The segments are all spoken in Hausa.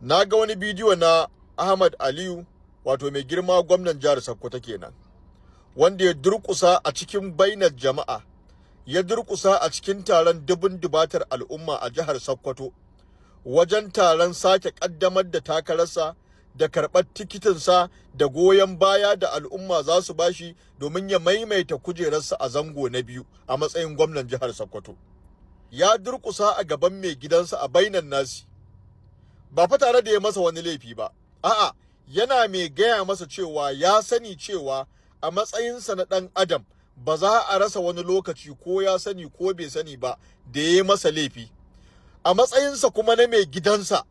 Na ga wani bidiyo na Ahmad Aliyu, wato mai girma gwamnan jihar Sokoto kenan, wanda ya durƙusa a cikin bainar jama'a, ya durƙusa a cikin taron dubun dubatar al'umma a jihar Sokoto, wajen taron sake ƙaddamar da takararsa da karɓar tikitinsa da goyon baya da al'umma za su bashi domin ya maimaita kujerarsa a zango na biyu a matsayin gwamnan jihar Sokoto. Ya durƙusa a gaban mai gidansa a bainan nasi, ba fa tare da ya masa wani laifi ba, a'a, yana mai gaya masa cewa ya sani cewa a matsayinsa na ɗan adam ba za a rasa wani lokaci, ko ya sani ko bai sani ba, da ya masa laifi. A matsayinsa kuma na mai gidansa,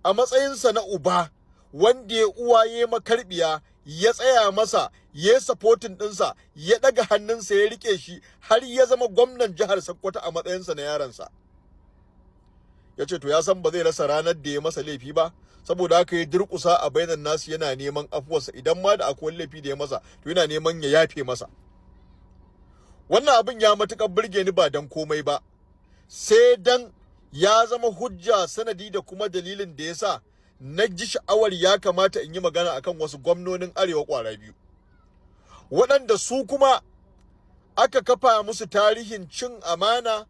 a matsayinsa na uba wanda ya uwa ya makarbiya, ya tsaya masa, ya supporting ɗinsa, ya ɗaga hannunsa ya rike shi har ya zama gwamnan jihar Sokoto a matsayinsa na yaransa. Ya ce to, ya san ba zai rasa ranar da ya masa laifi ba, saboda haka ya durƙusa a bainan nasu yana neman afuwarsa. Idan ma da akwai laifi da ya masa, to yana neman ya yafe masa. Wannan abin ya matuƙar burge ni, ba dan komai ba sai dan ya zama hujja, sanadi da kuma dalilin da ya sa na ji sha'awar ya kamata in yi magana akan wasu gwamnonin Arewa ƙwara biyu, waɗanda su kuma aka kafa musu tarihin cin amana,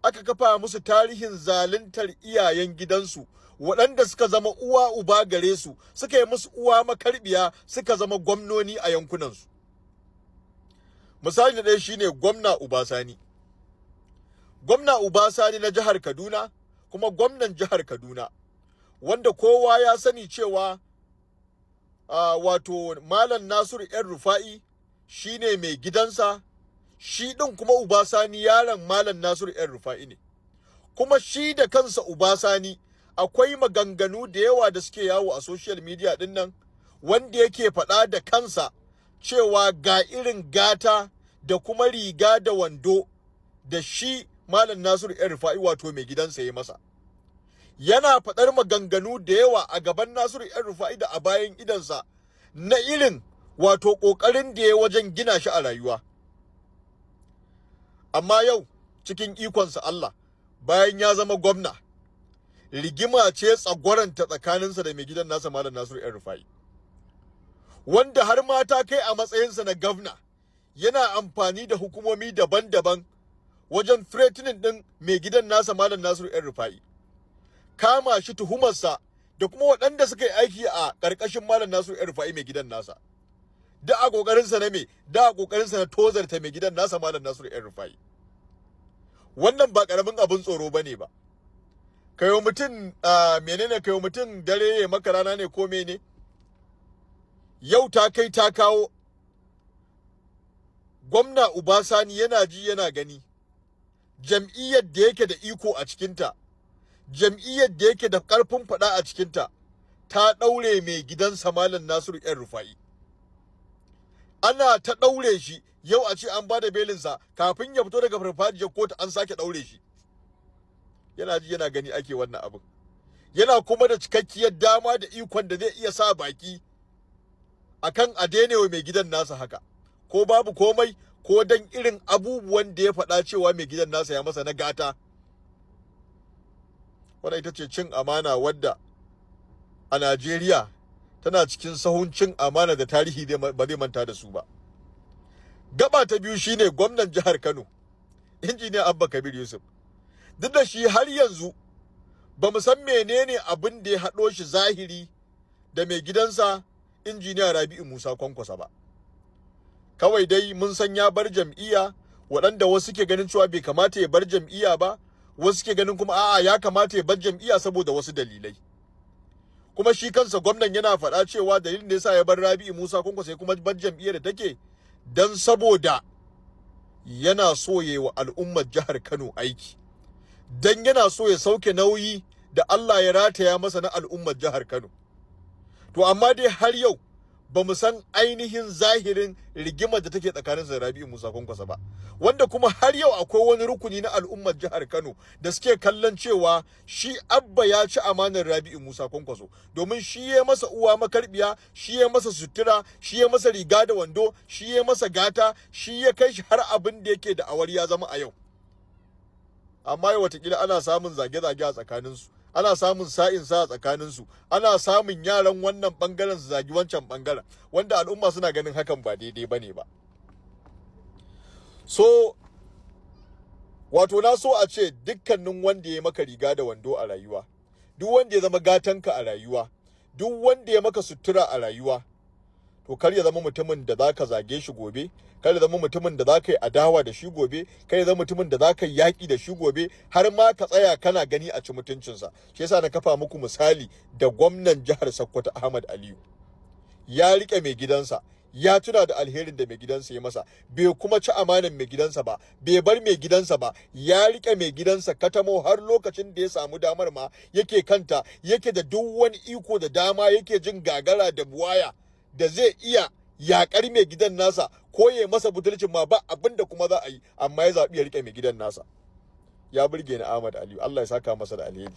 aka kafa musu tarihin zaluntar iyayen gidansu, waɗanda suka zama uwa uba gare su, suka yi musu uwa makarbiya, suka zama gwamnoni a yankunansu. Misali na ɗaya shine gwamna Uba Sani. Gwamna Uba Sani na jihar Kaduna, kuma gwamnan jihar Kaduna, wanda kowa ya sani cewa wato Malam Nasiru El Rufa'i shine mai gidansa. Shi ɗin kuma Uba Sani yaron Malam Nasiru El Rufa'i ne. Kuma shi da kansa Uba Sani, akwai maganganu da yawa da suke yawo a social media ɗin nan wanda yake faɗa da kansa cewa ga irin gata da kuma riga da wando da shi Malam Nasiru El Rufa'i, wato mai gidansa, ya masa. Yana faɗar maganganu da yawa a gaban Nasiru El Rufa'i da a bayan idansa na irin wato ƙoƙarin da ya wajen gina shi a rayuwa. Amma yau, cikin ikonsa Allah, bayan ya zama gwamna, rigima ce tsagwaranta tsakaninsa da mai gidan nasa, Malam Nasiru El Rufa'i, wanda har mata kai a matsayinsa na gwamna yana amfani da hukumomi daban-daban wajen threatening din mai gidan nasa, Malam Nasiru El Rufa'i, kama shi, tuhumarsa da kuma waɗanda suka yi aiki a ƙarƙashin Malam Nasiru El Rufa'i, mai gidan nasa, da a ƙoƙarinsa na me, da a ƙoƙarinsa na tozarta mai gidan nasa, Malam Nasiru El Rufa'i. Wannan ba ƙaramin abin tsoro bane ba. Kayo mutum menene, kayo mutum dare ya maka rana ne ko mene? Yau ta kai ta kawo, gwamna Uba Sani yana ji yana gani, jam'iyyar da yake da iko a cikinta, jam'iyyar da yake da ƙarfin faɗa a cikinta, ta ɗaure mai gidansa, Malam Nasiru El Rufa'i. Ana ta ɗaure shi, yau a ce an bada belinsa, kafin ya fito daga farfajiyar kotu an sake ɗaure shi. Yana ji yana gani ake wannan abin. Yana kuma da cikakkiyar dama da ikon da zai iya sa baki akan a daina wa mai gidan nasa haka, ko babu komai, ko dan irin abubuwan da ya faɗa cewa mai gidan nasa ya masa na gata. Wannan ita ce cin amana wadda a Najeriya tana cikin sahun cin amana da tarihi ba zai manta da su ba. Gaba ta biyu shine gwamnan jihar Kano, Injiniya Abba Kabir Yusuf. Duk da shi har yanzu ba mu san menene abin da ya haɗo shi zahiri da mai gidansa, Injiniya Rabi'u Musa Kwankwasa ba. Kawai dai mun san ya bar jam'iyya, waɗanda wasu ke ganin cewa bai kamata ya bar jam'iyya ba, wasu ke ganin kuma a'a, ya kamata ya bar jam'iyya saboda wasu dalilai. Kuma shi kansa gwamnan yana faɗa cewa dalilin da yasa ya bar Rabi'u Musa Kwankwasa ya kuma bar jam'iyyar da take dan saboda yana so ya wa al'ummar jihar Kano aiki, dan yana so ya sauke nauyi da Allah ya rataya masa na al'ummar jihar Kano. To amma dai har yau ba mu san ainihin zahirin rigimar da take tsakanin da Rabi'u Musa Kwankwasa ba, wanda kuma har yau akwai wani rukuni na al'ummar jihar Kano da suke kallon cewa shi Abba ya ci amanar Rabi'u Musa Kwankwaso, domin shi ya masa uwa makarbiya, shi ya masa sutura, shi ya masa riga da wando, shi ya masa gata, shi ya kai shi har abin da yake da awar ya zama a yau. Amma yau watakila ana samun zage-zage a tsakaninsu. Ana samun sa'in sa a tsakaninsu, ana samun yaran wannan bangaren su zagi wancan bangaren, wanda al'umma suna ganin hakan ba daidai bane ba. So wato na so a ce dukkanin wanda ya maka riga da wando a rayuwa, duk wanda ya zama gatanka a rayuwa, duk wanda ya maka sutura a rayuwa, to kar ya zama mutumin da zaka zage shi gobe, kar ya zama mutumin da zaka yi adawa da shi gobe, kar ya zama mutumin da zaka yi yaƙi da shi gobe, har ma ka tsaya kana gani a ci mutuncinsa. Shi yasa na kafa muku misali da gwamnan jihar Sokoto Ahmad Aliyu. Ya rike mai gidansa, ya tuna da alherin da mai gidansa ya masa, bai kuma ci amanan mai gidansa ba, bai bar mai gidansa ba, ya rike mai gidansa katamo har lokacin da ya samu damar ma yake kanta, yake da duk wani iko da dama, yake jin gagara da buwaya da zai iya yakar mai gidan nasa ko ya masa butulcin ma ba abin da kuma za a yi, amma ya zaɓi ya rike mai gidan nasa. Ya burge ni Ahmad Aliyu, Allah ya saka masa da alheri.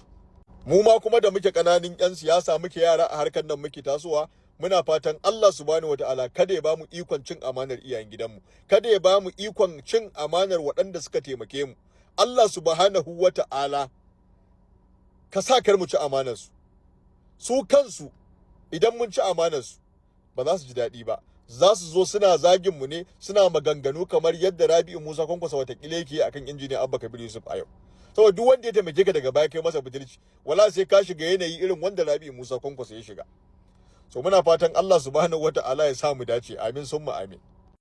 Mu ma kuma da muke ƙananan 'yan siyasa, muke yara a harkar nan, muke tasowa, muna fatan Allah subhanahu wataala kada ya bamu ikon cin amanar iyayen gidanmu, kada ya bamu ikon cin amanar waɗanda suka taimake mu. Allah subhanahu wataala ka sa kar mu ci amanar su. Su kansu idan mun ci amanar su ba za su ji daɗi ba, za su zo suna zagin mu ne, suna maganganu kamar yadda Rabi'u Musa Kwankwasa watakila yake akan injiniya Abba Kabir Yusuf a yau. Saboda duk wanda ya taimake ka daga baya kai masa butulci, wala sai ka shiga yanayi irin wanda Rabi'u Musa Kwankwasa ya shiga. So muna fatan Allah subhanahu wata'ala ya sa mu dace, amin summa amin.